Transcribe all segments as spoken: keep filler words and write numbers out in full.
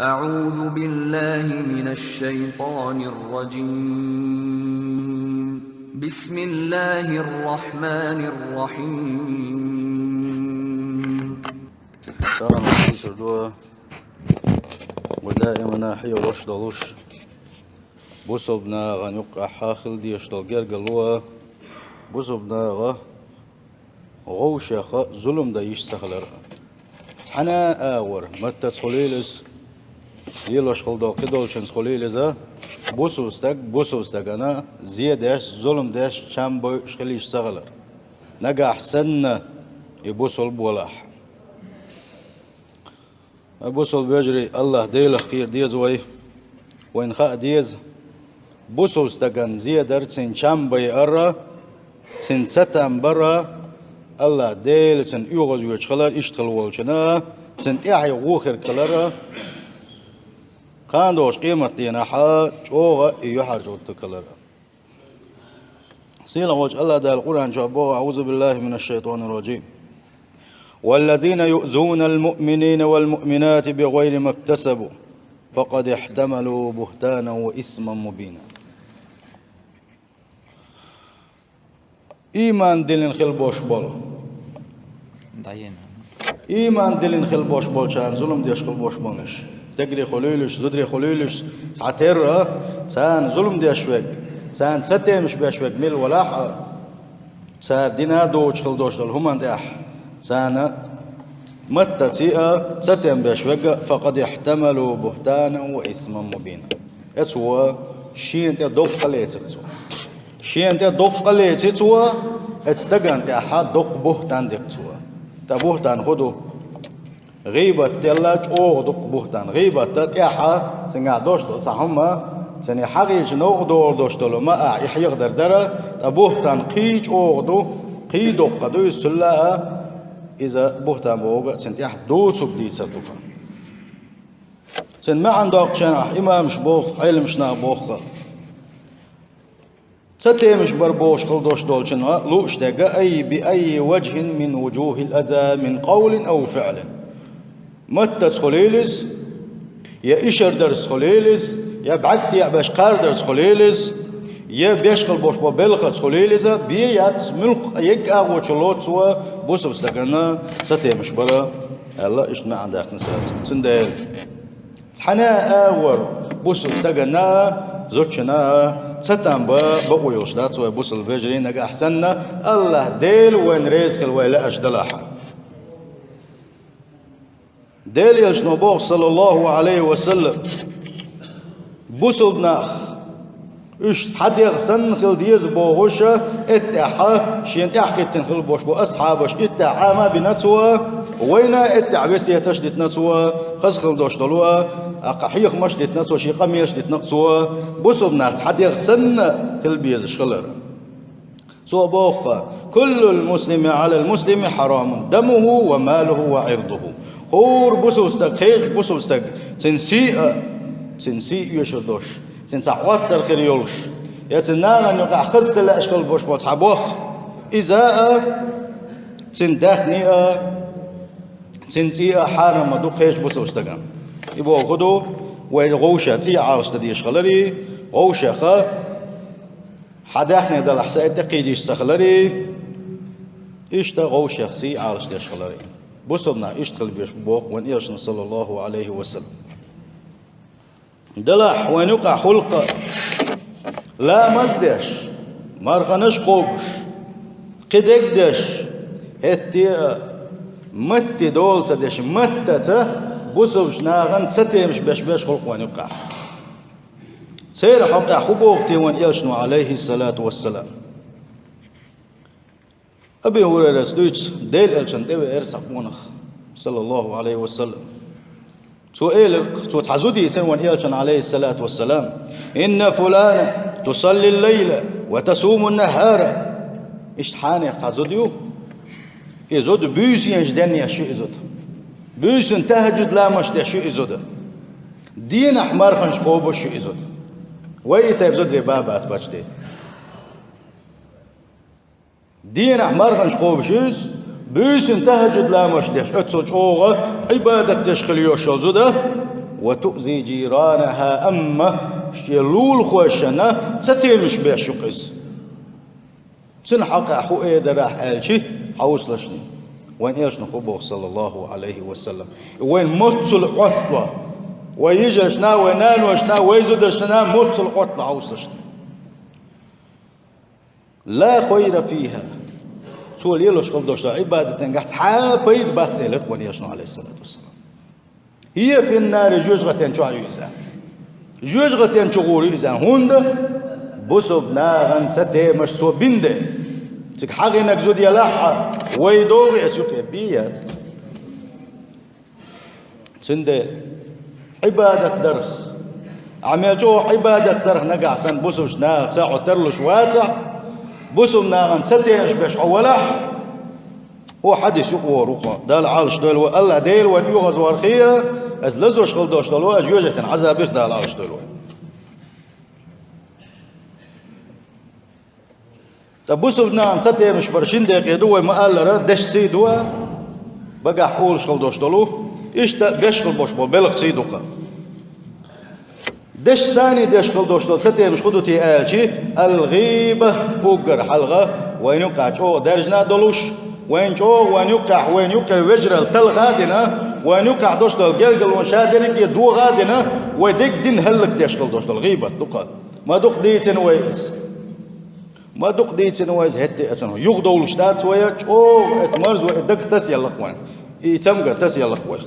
أعوذ بالله من الشيطان الرجيم. بسم الله الرحمن الرحيم. Салам алейкум, ва даимана хьийолуш долуш, бусалба нахана юккъехь хила дезаш долу гергарло, бусалба наха вовшех зулам дан йиш ца хилар. Цхьана а агӀор, маттаца хуьлийла иза, лелош хила долу кхидолчуьнца хуьлийла иза, бусалба стаг бусалба стагана зе деш, зулам деш, чам бойуш хила йиш ца хилар. Нагахь санна и бусалба валахь. Ай, бусалба вежарий, АллахӀ Делах кхера деза вай. Вайна хаа деза, бусалба стагана зе дар, цуьнан чам байар, цуьнан цатам бар, АллахӀ Дела цуьнан оьгӀазвоьдуш хилар, иштта хила волчунна цуьнан тӀаьхье гӀо хирг хилар, кхана долчу къематдийнахь чӀогӀа и юьхьӀаьржа гӀоттуг хилар. Сийлахь волчу АллахӀ Дала Къуръан чохь боху: أعوذ بالله من الشيطان الرجيم. والذين يؤذون المؤمنين والمؤمنات بغير ما اكتسبوا فقد احتملوا بهتانا وإثما مبينا. Ийман диллина хила болуш болу. Ийман диллина хила болуш болчарна зулам деш хила болуш болнаш. Стегарий хуьлийла уьш, зударий хуьлийла уьш, цхьатерра царна зулам деш верг, царна цатемаш беш верг мила валахь а, цара дина а доцуш хила долуш долу хӀуманна тӀехь, царна маттаца а цатем беш верг а, فقد احتملوا بهتانا وإثما مبينا. Эцо шена тӀе доккха къа лецира цо. Шена тӀе доккха къа леци цо, эцу стагана тӀехь доккха бухтан дира цо. Ткъа бухтан хӀун ду? ГӀийбат делла чӀогӀа дукха бухтан. ГӀийбатан тӀехь цуьнгахь долуш долу цхьа хӀума, цуьнан хьагӀийчу новкъа долуш долу ма а, и хьехадар дара, ткъа бухтан кхин чӀогӀа ду, кхин доккха ду иза, цул а иза бухтан бохург цуьнан тӀехь дуцург дийцар ду. Цуьнан маьӀна доккхучарна имамаш боху, Ӏеламнаха боху. Цатемаш бар бохуш хила долуш долчунна лууш дерг а, أي بأي وجه من وجوه الأذى من قول أو فعل. Маттаца хуьлийла иза, я ишардарца хуьлийла иза, я бӀаьрг тӀехь беш кхардарца хуьлийла иза, я беш хила болуш болу белхаца хуьлийла иза, бен яц, муьлхха а егга агӀо чу лоцу цо бусалба стагана цатемаш бара, аьлла, иштта маьӀна даьккхина цара. Цундела цхьана а агӀор бусалба стагана а, зудчунна а цатам бан бакъо йолуш дац вай, бусалба вежарий, нагахь санна АллахӀ Дела вайна реза хила вай лаьаш далахь. Делан Элчано боху, саллаллаху Ӏалайхи ва саллам, бусалба нах, уьш цхьа дегӀ санна хила деза бохуш, иттех шена тӀаьхьахӀиттина хила болуш бу асхьабаш, иттех Ӏама а бина цо, вайна а иттех весеташ а дитина цо, хаза хила долуш долу, а, кхин хьехамаш а дитина цо, шен къамелаш а дитина цо, бусалба нах цхьа дегӀ санна хила безаш хилар. Цо боху: كل المسلم على المسلم حرام دمه وماله وعرضه. ХӀора бусалба стаг, кхечу бусалба стаг, цуьнан сий а, цуьнан сий оьшур долуш, цуьнан цхьа хӀоттар хир йолуш, я цуьнан нахана юкъахь хаза ца лаьаш хила болуш болу цхьа боху, иза а, цуьнан даьхни а, цуьнан цӀий а хьарам ма ду кхечу бусалба стагана. И бохург хӀун ду? Вай вовшех цӀий Ӏалашдан дезаш хиларе, вовшех хьан даьхни далахь, сан тӀе кхийдийша ца хиларе, иштта вовшех сий Ӏалашдеш хиларе. Бусалба нах иштта хила безаш бу боху вайн Элчано, саллаллаху Ӏалайхи ва саллам. Делахь вайн юкъахь гӀуллакх а, ламаз деш, марханаш кхобуш, кхидерг деш, хӀетте а матте дола ца деш, маттаца бусалбачу нахана цатемаш беш, беш гӀуллакх вайн юкъахь. Церан хьокъехь хӀун боху те вайн Элчано, Ӏалайхиссалату вассалам? Аби ХӀурайрас дуьйцу, Делан Элчанна тӀевеара цхьа къонах, саллаллаху Ӏалайхи ва саллам. Цо элира, цо цхьа зуда дийцира вайн Элчанна, Ӏалайхиссалату вассалам: إن فلانة تصلي الليل وتصوم النهار. Иштта хьенех цхьа зуда ю. И зуда буьйсанаш денъеш ю и зуда. Буьйсанна тахӀажжуд ламазаш деш ю и зуда. Денахь марханаш кхобуш ю и зуда. Вай и тайпа зударий бан бац бачде. Денахь марханаш кхобуш ю иза, буьйсанна тахӀажжуд ламазаш деш, оццул чӀогӀа Ӏибадат деш хила йиш йолу зуда, وتؤذي جيرانها, амма шен лулахошна ца темаш беш ю-кх иза. Цуьнан хьокъехь хӀун эр дара ахь аьлча, хьовсалаш, вайн элчано хӀун боху, саллаллаху Ӏалайхи ва саллам, вайн моццул Ӏоттало, вайн йижаршна, вайн наношна, вайн зударшна моццул Ӏоттало хьовсалаш. لا خير فيها. Цо лелош хила долуш долу Ӏибадатенгахь цхьа а пайда бац, элира вайн элчано, Ӏалайхиссалату вассалам. هي في النار, жоьжахатен чохь ю иза. Жоьжахатен чу гӀур ю иза, хӀунда бусалба нахана ца темаш цо бина дела. Цига хьагӀинарг зуда елахь а, вай догӀу эцу тӀе бен яц. Цундела Ӏибадат дарх, Ӏамел чӀогӀа Ӏибадат дарх нагахь санна бусалба наха ца хьо тарлуш вацахь, бусалба нахана ца темаш беш хьо валахь, о, хьадис юкъа вогӀур ву хьо, Дала Ӏалаш дойла вай, АллахӀ Дела вайна оьгӀазвахархьа, аса лазош хила долуш долу, аса жоьжахатин Ӏазабах Дала Ӏалаш дойла вай. Ткъа бусалба нахана ца темаш бар шина декъе ду, вай ма-аллара, дешций ду, багахь олуш хила долуш долу, иштта беш хила болуш болу белхаций ду-кх. Дешцаний деш хила долуш долу ца темаш хӀун ду те аьлча, алгӀийба, уггар хьалха, вайна юккъехь чӀогӀа даьржина а долуш, вайна чӀогӀа, вайна юккъехь, вайна юккъера вежаралла талха а дина, вайна юккъехь долуш долу гергарло ша дерриге а дохо а дина, вай дерриг дин хӀаллакдеш хила долуш долу гӀийбат ду-кх. Ма дукха дийцина вай иза. Ма дукха дийцина вай иза, хӀетте а цунах юхадовлуш дац вай, чӀогӀа эцу марзо и дагах тасаелла-кх вайн, и цамгар тасаелла-кх вайх.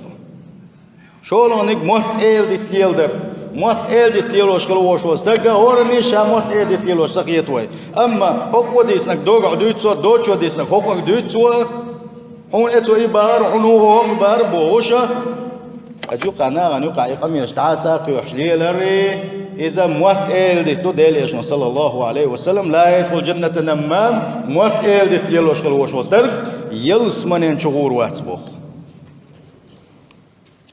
ШолгӀаниг мотт-эладитта леладар. Мотт-эладитта лелош хила волуш волу стаг, хӀоранна ша мотт-эладитта лелош ца хета вай. Амма хӀокхо дийцинарг догахь дуьйцу цо, доцо дийцинарг хӀокхунга дуьйцу цо. Хьуна эцо и бахара, хьуна вукхо хӀокхунга бахара бохуш, аса юкъа нахана юкъа и къамелаш дӀаса а кхоьхьуш лелар, иза мотт-эладитта ду, Делан элчано, саллаллаху Ӏалайхи ва саллам, ла ядхулу джанната наммам, мотт-эладитта лелош хила волуш волу стаг, ялсаманен чу гӀур вац боху.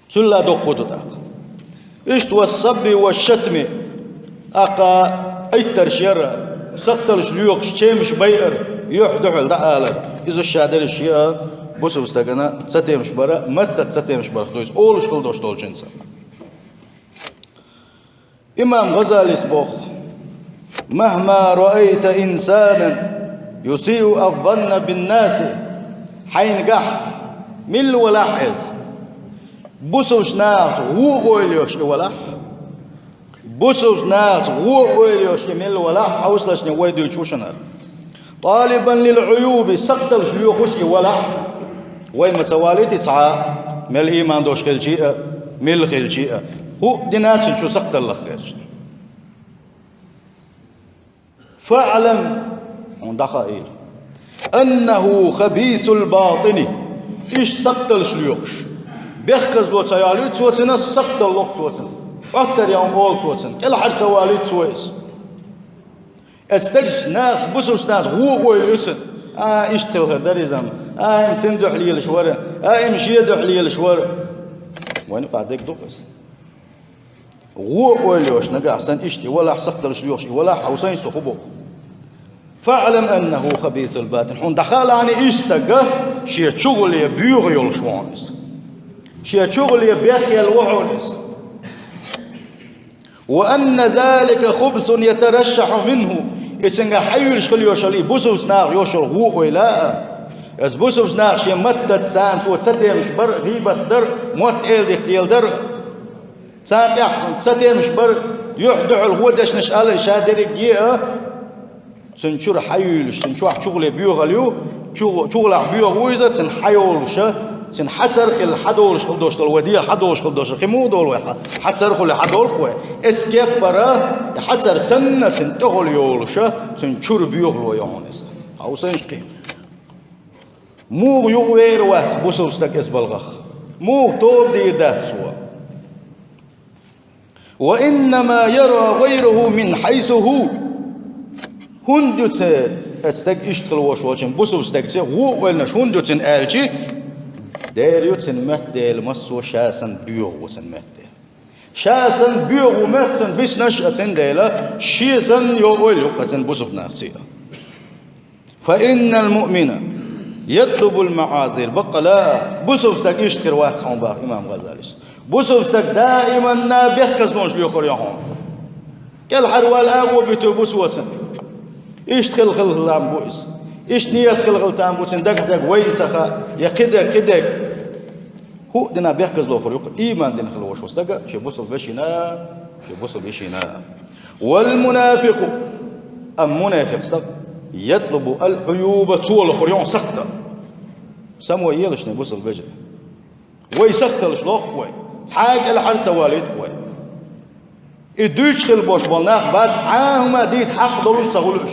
Цул а доккха ду тӀаккха. Иштта ва сабби ва шатми, тӀаккха Ӏиттарш яра, сакхталлаш лоьхуш, чемаш байар, юьхь дуьхьал дӀаалар. Иза ша дерриш а бусалба стагана ца темаш бара, маттаца ца темаш бара, то есть олуш хила долуш долчуьнца. Имам ГӀазалис боху: «Махьма раайта инсанан юсиу аз-занна бин-наси». Хьайна гахь милла валахь иза, бусалба нахаца вон ойла йолуш и валахь, бусалба нахаца вон ойла йолуш и милла валахь, хьовсалаш, вай дуьйцуш ву шуна. «Талибан лил-Ӏуюби», сакхталлаш лоьхуш и валахь. Вай ма ца валийти цхьа а, мел ийман долуш хилчий а, милла хилчий а. ХӀуъа дина цуьнан чу сакхталлах хезаш. «ФаӀлам», хьуна дӀахаийла, «аннаху хабисул батини». Иштта сакхталлаш лоьхуш, бехказло ца йолуьйту цо цуьнан, сакхталла ло-кх цо цуьнан, Ӏоттар ян олу цо цуьнан, кӀелхьара ца валуьйту цо иза. Эцу стегачу нахаца, бусалба нахаца вон ойла ю цуьнан. А, иштта хилла хир дара иза-м. А, и-м цуьнан дуьхьа лелаш вара. А, и-м шен дуьхьа лелаш вара. Вайна юкъахь дерг ду-кх иза. Вон ойла йолуш нагахь санна иштта и валахь, сакхталлаш лоьхуш и валахь, хьовсийша, со хӀун боху. «ФаӀлам аннаху хабисул батин». Хьуна дӀахаалахь, и стаг шен чухула боьха йолуш ву хьуна иза. Шен чухула бехъелла ву хьуна иза. «Ва анна залика хубсун ятарашшахьу минху». И цуьнгахь хьайуьйлуш хила йолуш йолу, и бусалба наха йолуш йолу вон ойла а, аса бусалба наха шен маттаца царна цо ца темаш бар, гӀийбат дар, мотт-эладитта леладар, царна тӀехь ца темаш бар, юьхь дуьхьал вон дешнаш алар, ша дерриге а, цуьнан чуьра хьайуьйлуш, цуьнан чохь чухула боьхалла ю, чу-, чухулахь боьха ву иза, цуьнан хьайолуша, цуьнан хьацар хилла хьадолуш хила долуш долу, вай дегӀа хьадолуш хила долуш, кхин муха долу вай, хьацар хуьлу хьадолу-кх вай. Эцу кеппара, и хьацар санна, цуьнан тӀехула йолуша, цуьнан чуьра боьхало ю хьуна иза. Хьовсийша кхин. Муха юкъавер вац бусалба стаг эцу балхах? Муха тоба дийр дац цо? «Ва иннама яра гӀайраху мин хьайсу ху». ХӀунда ю цуьнан, эцу стеган иштта хила волуш волчун, бусалба стеган цуьнан вон ойланаш хӀунда ю цуьнан аьлча, дера ю цуьнан меттан дела, массо а ша санна боьха ву цуьнан меттан дела. Ша санна боьха ву меттан биснарш а, цундела шен санна йо ойла ю-кх цуьнан бусалба нахаца а. «Фа иннал муъмина ятлубул маӀазир». Баккъала а, бусалба стаг иштта хир вац хьуна, боху имам ГӀазалис. Бусалба стаг даиманна бехказлонаш лоьхур ю хьуна. КӀелхьарвала агӀо буьтур бу цо цунна. Иштта хила хила там бу иза. Иштта нийят хила хила там бу цунна, дагахь дерг вайна ца хаьа, я кхидерг, кхидерг. ХӀуъа дина бехказло хир ю-кх иман дина хила волуш волу стага шен бусалба вешина, шен бусалба йишина. والمنافق, амма мунафикъ стаг, يطلب العيوب, цо лохур ю хьуна сакхтал. Само елаш шен бусалба вежарий. Вай сакхталаш лоху вай. Цхьа а кӀелхьара ца валийта вай. И дуьйцуш хила болуш болу нах бац, цхьа а хӀума дийца хьакъ долуш ца хуьлу уьш.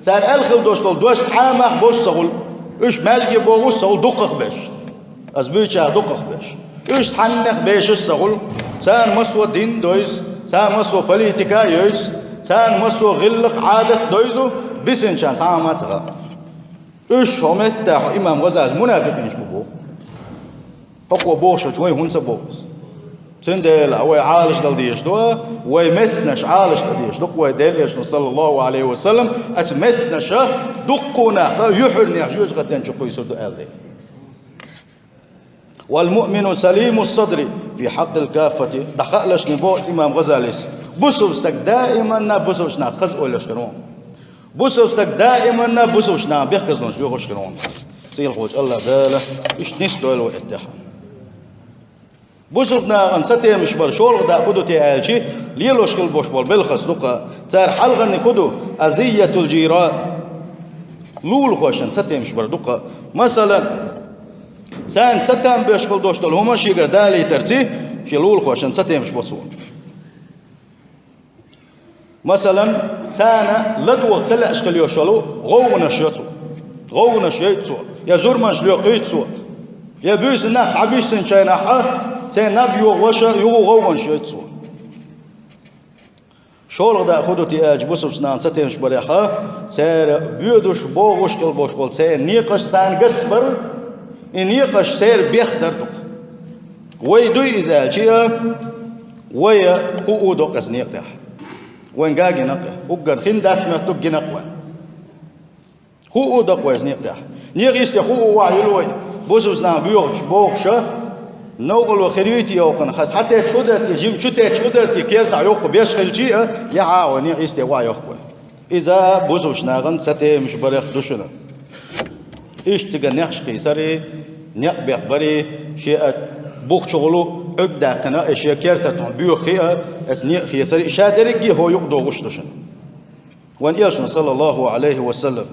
Цара аьлла хила долуш долу дош цхьа а мах болуш ца хуьлу. Уьш маьжге богӀуш ца хуьлу дукхах беш. Ас буьйцу дукхах беш. Уьш цхьаннах бешаш ца хуьлу. Царна массо а дин а девза, царна массо а политика а евза, царна массо а гӀиллакх-Ӏадат а девза, бисинчарна цхьа а хӀума ца хаьа. Уьш хьо меттахь хьо имам ГӀазалис мунафикъинаш бу боху. ХӀокхо бохуш хилча вайн хӀунда ца боху иза? Цундела вай Ӏалаш дала дезаш ду, вай меттанаш Ӏалаш дала дезаш ду-кх вай Делан Элчано, саллаллаху Ӏалайхи ва саллам, оцу меттанаша дуккха а нах юьхьӀаьржонехь жоьжахатин чу кхуьйсур ду аьлла. والمؤمن سليم الصدر في حق الكافة. ДӀахаалаш ма боху имам ГӀазалис. Бусалба стаг даиманна бусалбачу нахаца хаза ойлаш хир ву. Бусалба стаг даиманна бусалбачу нахана бехказлонаш лоьхуш хир ву. Сийлахьчу АллахӀ Дала иштта нисдойла вай тӀехь. Бусалба нахана цатемаш бар шолгӀа дакъа хӀун ду те аьлча, лелош хила болуш болу белхаш ду-кх. Цара хьалхарниг хӀун ду? أذية الجيران. Лулахошна цатемаш бар ду-кх. Масалан, царна цатам беш хила долуш долу хӀума шегара далийтарца, шен лулахошна цатемаш бо цо. Масалан, царна ладогӀа ца лаьаш хила йолуш йолу гӀовгӀанаш йо цо, гӀовгӀанаш йойт цо, я зурманаш лоькхуьйту цо, я буьйсанна нах дӀабиссинчу хенахь а, церан наб йогӀуш а, юха гӀовгӀанаш йойт цо. ШолгӀа дакъа хӀун ду те аьлча, бусалбачу нахана цатемаш барехь а, цара боьдуш, богӀуш хила болуш болу церан некъаш царна гатбар, и некъаш церан бехдар ду-кх. Вай дуй иза аьлча а, вай хӀуъу доккху оцу некъа тӀехь. Вайн гагина кхе, уггар хин дац моьттуг гина-кх вайн. ХӀуъу доккху вай оцу некъа тӀехь. Некъа йисте хӀуъу вахьа юьлу вай, бусалбачу нахана боьхуш, бохуш а, новкъарло хир юй те йоккхуш, хаза хьан тетча хӀун дара те, жима чу тетча хӀун дара те, кертахь йоккха беш хилча а, яхьа а вай некъа йисте вахьа йохку вай. Иза бусалбачу нахана цатемаш барех ду шуна. Иштта цига нехаш кхийсарий, некъ бехбарий, шен а бух чухула Ӏуьрг даьккхина, и шен керта тӀехь боьха хи а, аса некъ хецарий, ша дерриге а хӀокху юкъа догӀуш ду шуна. Вайн Элчано, саллаллаху Ӏалайхи ва саллам,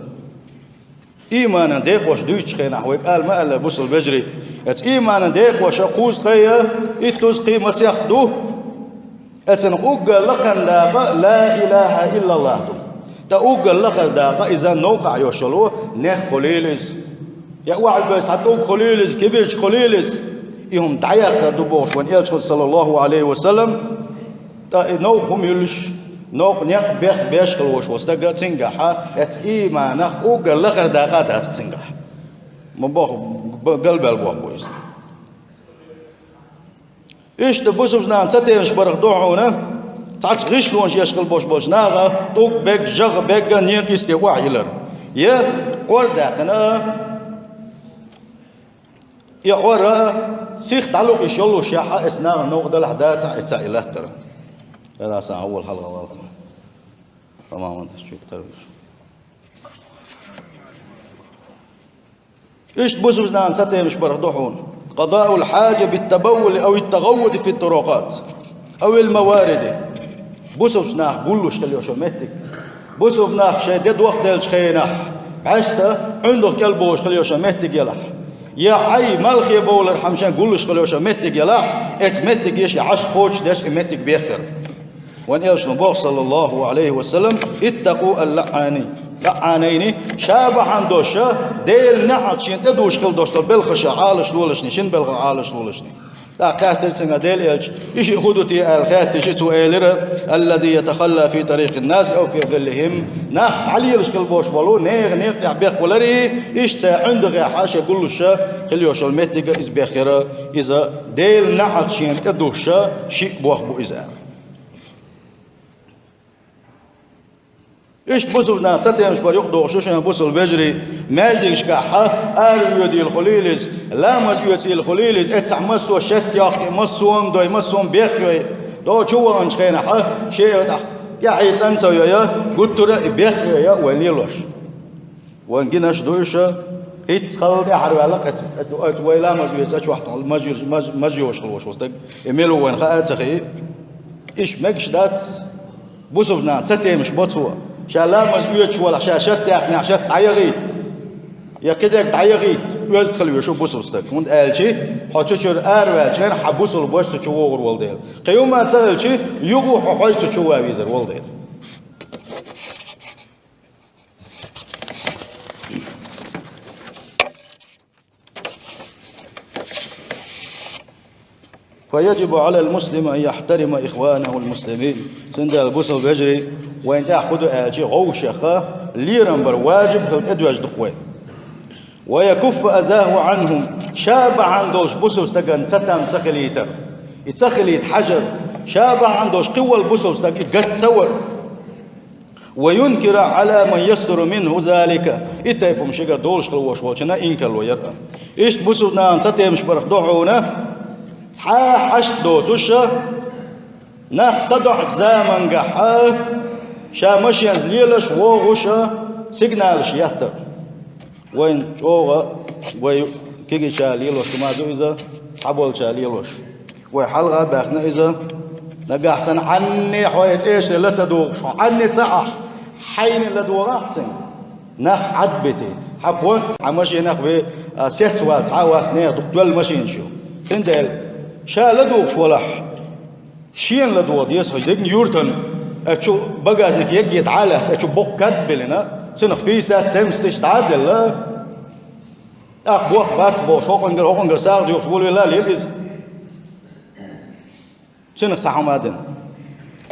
ийманан декъош дуьйцучу хенахь вайга ала ма аьлла, бусалба вежарий, оцу ийманан декъоша кхузткъе иттуза кхин масех ду. Оцунах уггар лакхара дакъа ла илаха иллаллах ду. Ткъа уггар лахара дакъа иза новкъахь йолуш йолу нах хуьлийла иза. Я охьабевлла цхьа тӀулг хуьлийла иза, кибарчиг хуьлийла иза. И хӀума дӀаяккхар ду бохуш вайн Элчано, саллаллаху Ӏалайхи ва саллам. Ткъа и новкъа хӀума юьллуш, новкъа некъ бех беш хила волуш волу стага цуьнгахьа, оцу ийманах уггар лахара дакъа а дац-кх цуьнгахь. Ма боху, б-, галбаьлла боху иза. Иштта бусалбачу нахана цатемаш барах ду хьуна, цхьацца гӀишлонаш еш хила болуш болчу наха тӀулг бегга, жагӀа бегга некъа йисте охьайиллар. Я Ӏор а даьккхина, и Ӏор а сиха дӀалуш йолуш яхьа, оцу нахана новкъа далахь дацахь, и цхьаъ и латтар. Аса хьан волу хьалха валха. Тамаман чуьйттар вуьш. Иштта бусалбачу нахана цатемаш барах ду хьуна. قضاء الحاجة بالتبول أو التغوط في الطرقات أو الموارد. Бусалбачу наха гуллуш хила йолуш йолу меттиг. Бусалба нах шайн де дохделлачу хенахь, бӀаьста Ӏуьндах кӀелбохуш хила йолуш йолу меттиг ялахь, я хьайн малхе бовлар хьан шайн гуллуш хила йолуш йолу меттиг ялахь, оцу меттиге шен хьашт кхочушдеш и меттиг бехкар. Вайн Элчано боху, саллаллаху Ӏалайхи ва саллам: «Иттакъу ал-лаъани-, лаъанайни», ша бахьана долуш, Делан неӀалт шена тӀедуш хила долуш долу белхаша Ӏалаш лолашний, шина белхах Ӏалаш лолашний. ТӀаккха хаьттира цуьнга Делан Элчано: «И шиъ хӀун ду те?» — аьлла хаьттича, цо элира: «Аллази ятахалла фи тарикъин-наси ау фи зиллихим». Нах дӀалелаш хила болуш болу, нехан некъа тӀехь бехкаваларий, иштта церан ӀуьндагӀехьа шайн гуллуш хила йолуш йолу меттига иза бехкара, иза Делан неӀалт шена тӀедуш шиъ боху бу иза аьлла. Иштта бусулба нах цатемаш бар юкъа дохуш ю шайн, бусулба вежарий, маьждигашкахь ара воьдийла хуьлийла иза, ламаз оьцийла хуьлийла иза, эццахь массо а шетта йоккхий, массо а дой, массо а бехйой, догӀа чу ваханчу хенахь, шен тӀехь тӀаьхье цӀан ца йой, гуттара а и бехйой вай лелош. Вайн гинаш ду уьш, хӀинцца хала тӀаьхьара ваьлла, оцу, оцу вай ламаз оьцу а чохь тхуна маж-, маж-, мажа йолуш хила волуш ву стаг, и мила ву вайна хаа а ца хии. Иштта мегаш дац, бусулба нах цатемаш бо цо. Ша ламаз оьцуш валахь, ша шатта яьккхинехь, шатта дӀаяхийта, я кхидерг дӀаяхийта, оьзда хила везаш ву бусулба стаг. ХӀунда аьлча хьо цу чуьра араваьллачу хенахь хьан бусулба ваша цу чу вогӀур волу дела. Кхин хӀумма ца хилча, юха хьо хьой цу чу ван везар волу дела. فيجب على المسلم أن يحترم إخوانه المسلمين. Цундела бусулба вежарий, вайна тӀехь хӀун ду аьлча, вовшех лерам бар важиб хила тӀедоьжна ду-кх вай. ويكف أذاه عنهم, ша бахьана долуш бусулба стагана цатам ца хилийтар. И ца хилийта хьажар, ша бахьана долуш кхин волу бусулба стаг и гатта ца вар. وينكر على من يصدر منه ذلك. И тайпа хӀума шегара долуш хила волуш волчунна инкарло яр а. Иштта бусулба нахана цатемаш барх ду хьуна, цхьа а хьашт доцуш, нах садоӀучу замангахь а, ша машенца лелаш, вогӀуш а, сигналаш еттар. Вайн чӀогӀа, вай кегийчара лелош хӀума ду иза, цхьаболчара лелош. Вай хьалха а баьхна иза, нагахь санна хьанне хьо и цӀе эшаре ла ца дугӀуш, хьо хьанне ца Ӏахь, хьайна ладогӀахь цуьнга. Нах Ӏадбити, хьан понт, хьан машенах ве, а, сец вац, хьан вас нехан дукха доьлла машинаш ю. Цундела, ша ладугӀуш валахь, шена ладогӀа деза хьо дегна юьртана, а чу багажник егге дӀа а лаьцна, а чу боккха кад а биллина, цунах пятьдесят, семьдесят тысяч дӀа а делла, тӀаккха боху бац бохуш, хӀокхуьнгара, хӀокхуьнгара сагӀа доьхуш волавелла а лела иза. Цунах цхьа хӀума а дина.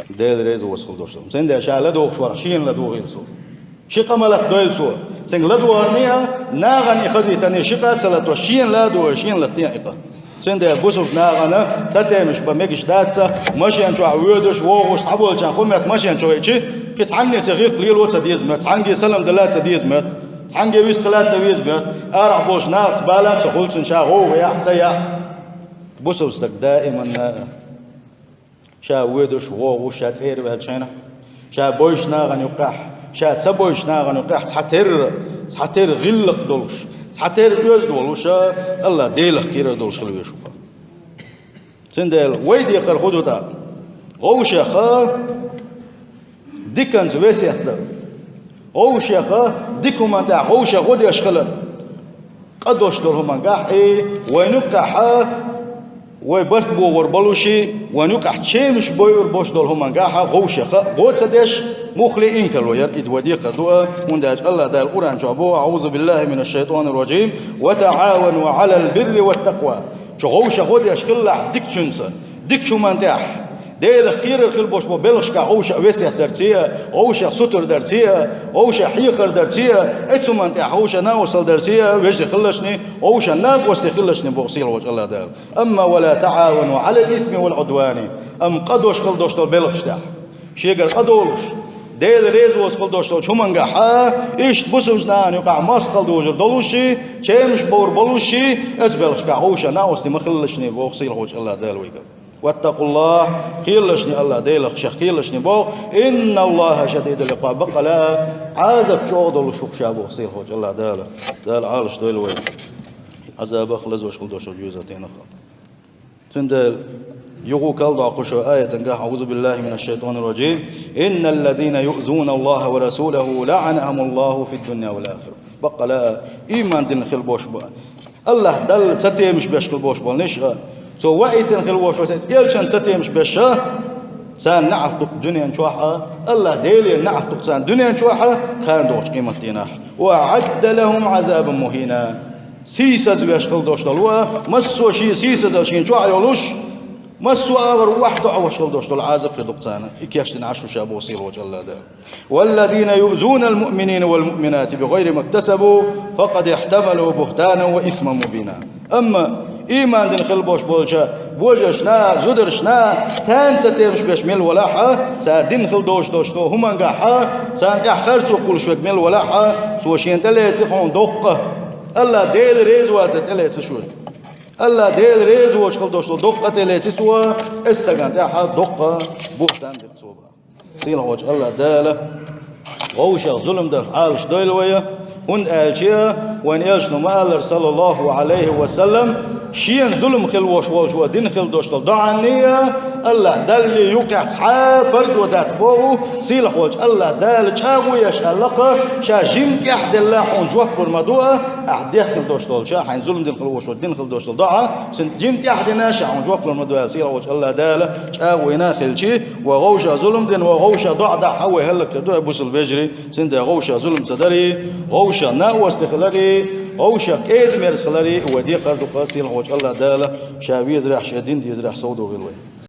Дела реза воцург хила долуш ду. Цундела ша ладугӀуш вара, шена ладугӀийла цо. Ши къа ма латадойла цо. Цуьнга ладогӀарний а, нахана и хазийтарний ши къа а ца латадо, шена ладогӀий, шена латадо и къа. Цундела бусулба нахана цатемаш бан мегаш дац, машен чохь воьдуш, вогӀуш, цхьаболчарна хӀун моьтту машен чу хиъча, кхин цхьанне ца гӀиллакх лело ца деза моьтту, цхьаьнгге салам дала ца деза моьтту, цхьаьнгге вистхила ца веза моьтту, арахь болчу нахаца бала а ца хуьлу цунна, ша гӀовгӀа яхь а, ца яхь а. Бусулба стаг даиманна ша воьдуш, вогӀуш, ша цӀера ваьллачу хенахь, ша бевзачу нахана юккъехь, ша ца бевзачу нахана юккъехь цхьатерра, цхьатерра гӀиллакх долуш, цхьатерра оьзда волуш, АллахӀ Делах кийрара долуш хила везаш ву. Цундела вай декхар хӀун ду тӀаккха? Вовшех диканца весет дар. Вовшех дика хӀуманна тӀехь вовшех гӀо деш хилар. Къа долуш долу хӀуманна тӀехь, и вайна юккъехь вай барт богӀур болуш, вайна юккъехь чемаш бойур болуш долу хӀуманна тӀехь вовшех гӀо ца деш, муххале инкарло яр, и вай декхар ду а, хӀунда аьлча АллахӀ Дала Къуръан чохь боху: أعوذ بالله من الشيطان الرجيم، وتعاونوا على البر والتقوى. Шу вовшех гӀо деш хилалахь дикачуьнца, дикачу хӀуманна тӀехь. Делах кхерар хила болуш болу белхашкахь вовшех весет дарций а, вовшех сутара дарций а, вовшех хьехар дарций а, оцу хӀуманна тӀехь вовшех накъосталла дарций а, вежарий хилалаш, вовшех накъостий хилалаш боху сийлахьчу АллахӀ Дала. Амма ولا تعاونوا على الإثم والعدوان. Амма къа долуш хила долуш долу белхаш тӀехь. Шегара къа долуш, Дела реза воцург хила долуш долчу хӀуманна тӀехь, иштта бусулба нахана юкъахь мостагӀалла дужур долуш, чемаш бовр болуш, оцу белхашкахь вовшех накъостий ма хилалаш боху сийлахьчу АллахӀ Дала вайга. واتقوا الله, кхералаш АллахӀ Делах, шех кхералаш боху, إن الله شديد العقاب, баккъала Ӏазап чӀогӀа долуш ву ша боху сийлахьчу АллахӀ Дала. Дала Ӏалаш дойла вай Ӏазабах, лазош хила долуш долчу жоьжахатинах. Цундела юха кхалдоккхуш аятан тӀехь: أعوذ بالله من الشيطان الرجيم، إن الذين يؤذون الله ورسوله لعنهم الله في الدنيا والآخرة. Баккъала, ийман дина хила болуш бу, АллахӀ Далла цатемаш беш хила болуш болу ниш а, цо ваийтина хила волуш волу Элчанна цатемаш беш а, царна неӀалт ду-кх дуьнен чохь а, АллахӀ Делера неӀалт ду-кх царна дуьнен чохь а, кхана догӀучу къематдийнахь. وأعد لهم عذابا مهينا. Сийсазвеш хила долуш долу а, массо а шен сийсазалла шен чохь а йолуш, массо а агӀор охьатоьхуш хила долуш долу Ӏазап хир ду-кх царна, и кечдина Ӏаш ву ша боху сийлахьчу АллахӀ Дала. والذين يؤذون المؤمنين والمؤمنات بغير ما اكتسبوا فقد احتملوا بهتانا وإثما مبينا. Амма ийман дина хила болуш болчу Божаршна, зударшна, царна ца тевжаш беш мел валахь а, цар дин хила долуш долчу хӀумангахь а, царна тӀехь харцо кхуллуш верг мел валахь а, цо шена тӀелеци хьуна доккха. АллахӀ Дела реза вацар тӀелеци шу. АллахӀ Дела реза воцуш хила долуш долу доккха тӀелеци цо, эс стагана тӀехь а доккха бухтан дира цо. Сийлахьволчу АллахӀ Дала вовшах зулам дан Ӏалаш дойла вай, хӀунда аьлча вайн элчано ма-аллара, саллаллаху Ӏалайхи ва саллам, шена зулам хила волуш волчо дина хила долуш долу доӀанний а, АллахӀ Далли юкъехь цхьа а пардо дац боху, сийлахьволчу АллахӀ Дала чӀагӀо еш аьлла-кх, ша жима тӀехь делла хьуна жоп лур ма ду а, ахь дехна хила долуш долчу, хьайна зулам дина хила волуш волчо дина хила долуш долу доӀа, цуьнан жима тӀехь дина, ша хьуна жоп лур ма ду аьлла, сийлахьволчу АллахӀ Дала чӀагӀо йина хилчи, ва вовшах зулам дина, ва вовшах доӀа дахь а вай хӀаллакьхир ду, хӀай бусалба вежарий, цуьнан вовшах зулам ца дарий, вовшах накъостий хиларий, вовшах кӀеда-мерза хиларий, вай декхар ду-кх сийлахьволчу АллахӀ Дала, ша везарехь, шен дин дезарехь совдохийла вай.